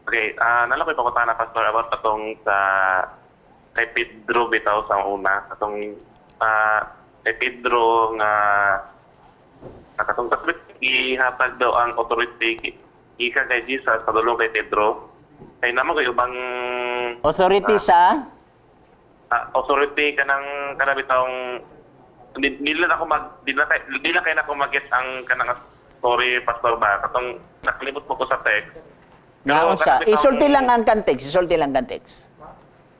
Okay, naa lang ko'y pangutana, Pastor, about atong sa kay Pedro bitaw sa una, atong kay Pedro nga katong Catholic gihatag daw ang authority gikan kay Jesus padulong kay Pedro. Kay naa man ko'y ubang Authority sa authority kanang kana bitawng di lang ako mag di lang kay nako mag-get ang kanang story, Pastor, ba katong nakalimot mo ko sa text. Nga Pero unsa? kanang bitawng- Isulti lang ang context, isulti lang context.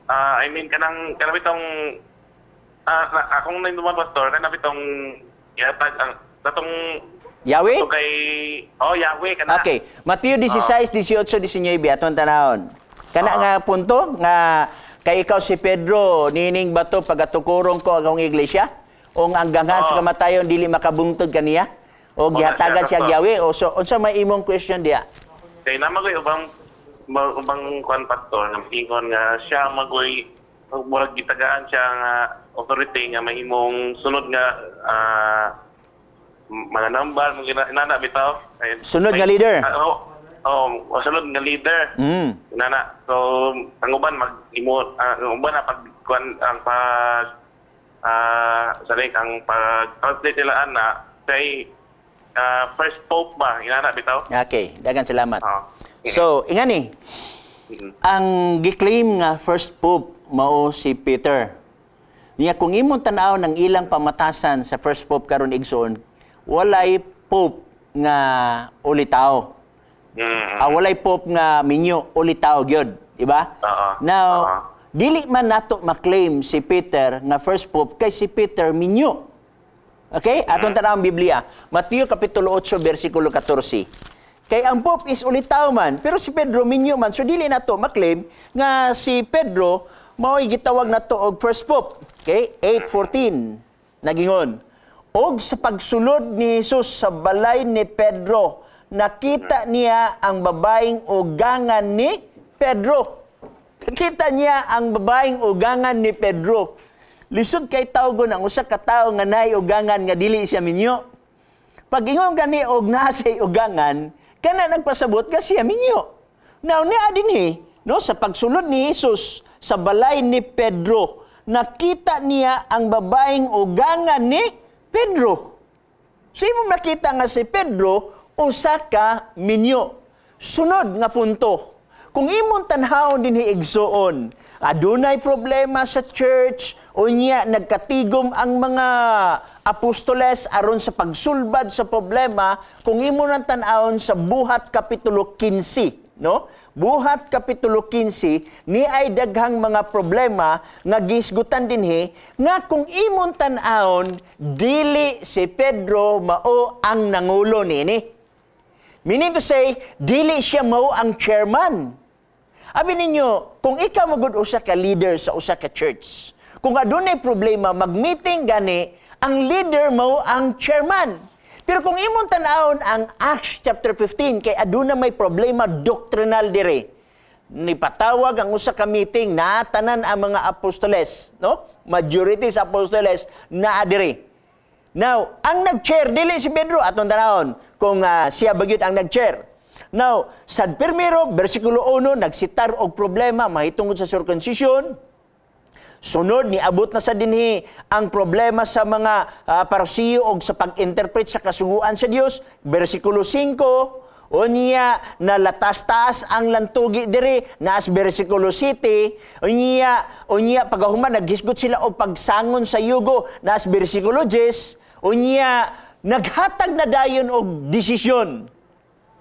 I mean, kanang kanang bitong akong nainuman, Pastor, kanang bitong ihatag ang katong Yahweh? katong kay, oh, Yahweh kana. Okay. Mateo 16, 18, 19, atong tanawon. Kana nga punto nga kay ikaw si Pedro, nining bato pagatukurong ko ang akong iglesia, o ang ganghan sa kamatayon dili makabungtod kaniya, o gihatagan siya, siya Pastor. Yahweh. O so unsa may imong question diya? Kay naa man ko'y ubang kuan, Pastor, nga ingon nga siya magoy murag gitagaan siya nga authority nga mahimong sunod nga mga number mga inana bitaw. Ay, Sunod nga leader. Oh, sunod nga leader. Nana. So ang uban mag imo ang uban na pag kuan ang pag sorry, ang pag translate nila ana say first pope ba inana bitaw. Okay, daghang salamat. Oh. So, ingani, ang gi-claim nga first pope mao si Peter. Niya kung imong tan-aw ng ilang pamatasan sa first pope karon, igsoon, walay pope nga ulitaw. Walay pope nga minyo, ulitaw gyud, di ba? Oo. Now, Oo. dili man nato ma-claim si Peter nga first pope kay si Peter minyo. Okay? Atong tan ang Biblia. Mateo kapitulo 8 versikulo 14. Kay ang Pope is ulitaw man, pero si Pedro minyo man. So dili nato ma-claim nga si Pedro mao'y gitawag nato og first Pope. Okay? 8:14. Nagingon. Og sa pagsulod ni Jesus sa balay ni Pedro, nakita niya ang babaeng ugangan ni Pedro. Nakita niya ang babaeng ugangan ni Pedro. Lisod kay tawgon ang usa ka tawo nga naay ugangan nga dili siya minyo. Pag ingon gani og naa siya'y ugangan, kana nagpasabot ka siya minyo. Now niya dinhi, no, sa pagsulod ni Jesus sa balay ni Pedro, nakita niya ang babaeng ugangan ni Pedro. So imo makita nga si Pedro usa ka minyo. Sunod nga punto. Kung imong tanhawon dinhi, igsuon, adunay problema sa church, unya nagkatigom ang mga apostoles aron sa pagsulbad sa problema, kung imo nang tan-awon sa Buhat kapitulo 15, no? Buhat kapitulo 15 ni ay daghang mga problema nga gisgutan dinhi nga kung imong tan-awon dili si Pedro mao ang nangulo niini. Meaning to say, dili siya mao ang chairman. Abi ninyo, kung ikaw magud usa ka leader sa usa ka church, kung adunay problema, mag-meeting gani, ang leader mao ang chairman. Pero kung imong tan-awon ang Acts chapter 15, kay aduna may problema doctrinal dire. Nipatawag ang usa ka meeting, natanan ang mga apostoles, no? Majority sa apostoles naa dire. Now, ang nag-chair dili si Pedro, atong tanawon kung siya ba gyud ang nag-chair. Now, sa primero, versikulo 1, nagsitar og problema mahitungod sa circumcision. Sunod, niabot na sa dinhi ang problema sa mga Parisiyo og sa pag-interpret sa kasuguan sa Dios. Versikulo 5, unya nalatas-taas ang lantugi diri naas versikulo 7. Unya pagahuman naghisgot sila og pagsangon sa yugo naas versikulo 10. Unya naghatag na dayon og desisyon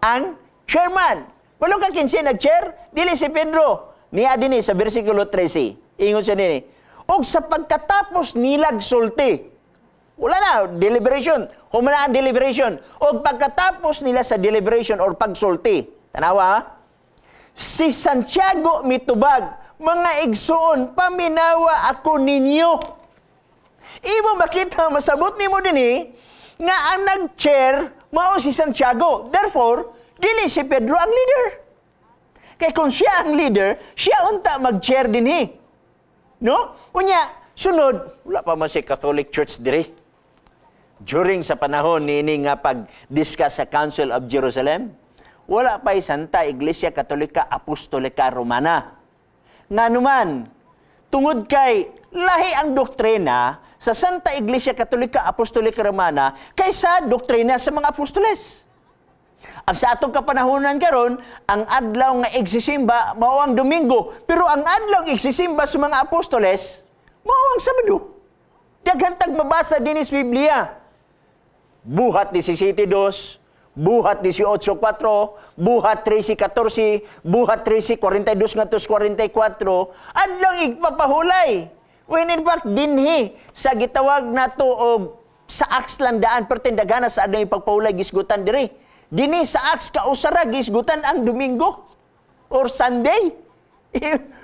ang chairman. Walo ka kinsi nag-chair, dili si Pedro. Niya dinhi sa versikulo 13. Ingon siya dinhi. Og sa pagkatapos nilag sulti, wala na, deliberation. Humana ang deliberation. Og pagkatapos nila sa deliberation or pagsulti, tanawa ha? Si Santiago mitubag, "Mga igsuon, paminawa ako ninyo." Imo makita, masabot nimo dinhi, nga ang nag-chair mao si Santiago. Therefore, dili si Pedro ang leader. Kay kung siya ang leader, siya unta mag-chair dinhi. No? Unya, sunod, wala pa man si Catholic Church diri. During sa panahon niini nga pag-discuss sa Council of Jerusalem, Wala pa'y Santa Iglesia Katolika Apostolika Romana. Nganuman, tungod kay lahi ang doktrina sa Santa Iglesia Katolika Apostolika Romana kaysa doktrina sa mga apostoles. Ang sa atong kapanahonan karon, ang adlaw nga igsisimba mao ang Domingo, pero ang adlaw nga igsisimba sa mga apostoles mao ang Sabado. Daghan tag mabasa dinhi sa Biblia. Buhat 17:2, Buhat 18:4, Buhat 13:14, Buhat 13:42 ngadto 44, adlaw igpapahulay. When in fact, dinhi sa gitawag nato og sa Acts lang daan, perting daghana sa adlaw ipagpahulay gisgutan diri. Dinhi sa Acts kausara gisgutan ang Domingo or Sunday.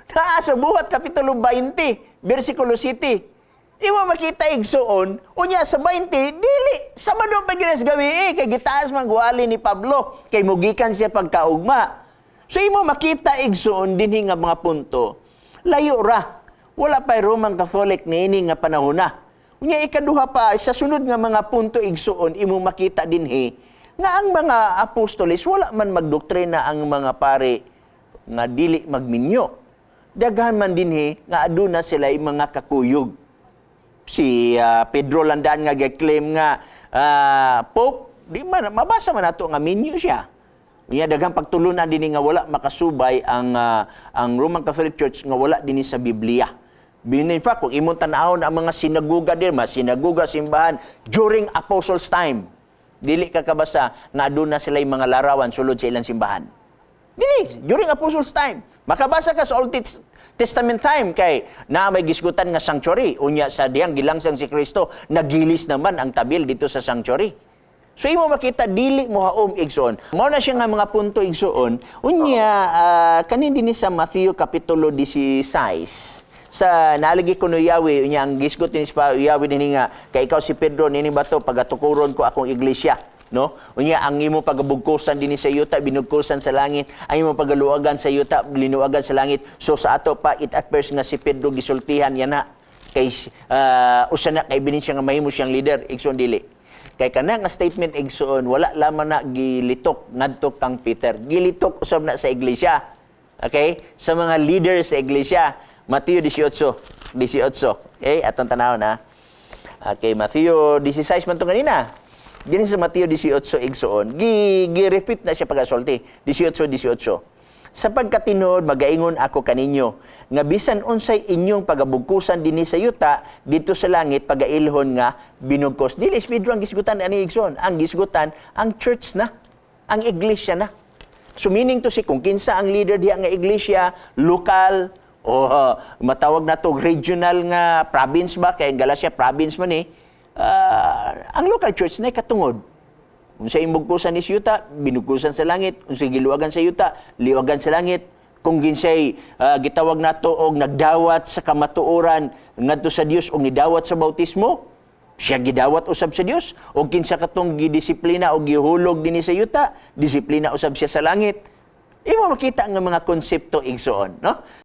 Naa sa Buhat Kapitulo 20, versikulo 7. Imo makita, igsuon, unya sa 20, dili, Sabado pa gyud sa gabi eh, kay gitaas man gwali ni Pablo, kay mugikan siya pagkaugma. So imo makita, igsuon, dinhi nga mga punto, layo ra. Wala pa Roman Catholic niini nga panahon na. Unya ikaduha pa, sa sunod nga mga punto, igsuon, imo makita dinhi nga ang mga apostoles wala man magdoktrina ang mga pare nga dili magminyo. Daghan man dinhi nga aduna sila mga kakuyog. Si Pedro Landan nga gi-claim nga Pope, di man mabasa man nato nga minyo siya. Unya daghang pagtulunan dinhi nga wala makasubay ang Roman Catholic Church nga wala dinhi sa Biblia. In fact, kung imong tan-awon ang mga sinaguga din, mga sinaguga, simbahan during apostles' time, dili ka kabasa nga aduna sila mga larawan sulod sa ilang simbahan. Dili, during apostles' time. Makabasa ka sa Old Testament time kay na may gisgutan nga sanctuary. Unya sa diyang gilangsang si Kristo, nagilis naman ang tabil dito sa sanctuary. So imo makita dili mo haom, igsoon. Mao na siya nga mga punto, igsoon. Unya kanin dinhi sa Matthew kapitulo 16 sa naalagi ko no Yahweh, unya ang gisgot ni sa Yahweh dinhi nga kay ikaw si Pedro, nini bato pagatukuron ko akong iglesia, no? Unya ang imo pagabugkosan dinhi sa yuta binugkosan sa langit, ang imo pagaluagan sa yuta linuagan sa langit. So sa ato pa, it appears nga si Pedro gisultihan yan na kay usa na kay binin siya nga mahimo siyang leader, igsoon. Dili kay kana nga statement, igsoon, wala lamang na gilitok ngadto kang Peter, gilitok usab na sa iglesia, okay, sa mga leaders sa iglesia. Mateo 18 18, okay, atong tanawon na. Okay, Mateo 16 man to kanina. Dinhi sa Mateo 18, igsoon, gi repeat na siya pagasulti. 18 18. "Sa pagkatinuod magaingon ako kaninyo nga bisan unsay inyong pagabugkusan dinhi sa yuta, dito sa langit pagailhon nga binugkos." Dili si Pedro ang gisgutan ani, igsoon. Ang gisgutan ang church na, ang iglesia na. So meaning to say, kung kinsa ang leader diha nga iglesia, lokal o matawag na to regional nga province ba, kay ang Galacia province man eh, ang local church na katungod. Kung sa bugkusan ni yuta, binugkusan sa langit. Kung sa giluwagan sa yuta, liwagan sa langit. Kung ginsay gitawag nato og nagdawat sa kamatuoran ngadto sa Dios og nidawat sa bautismo, siya gidawat usab sa Dios. Og kinsa katong gidisiplina o gihulog dinhi sa yuta, disiplina usab siya sa langit. Imo makita nga mga konsepto, igsoon, no?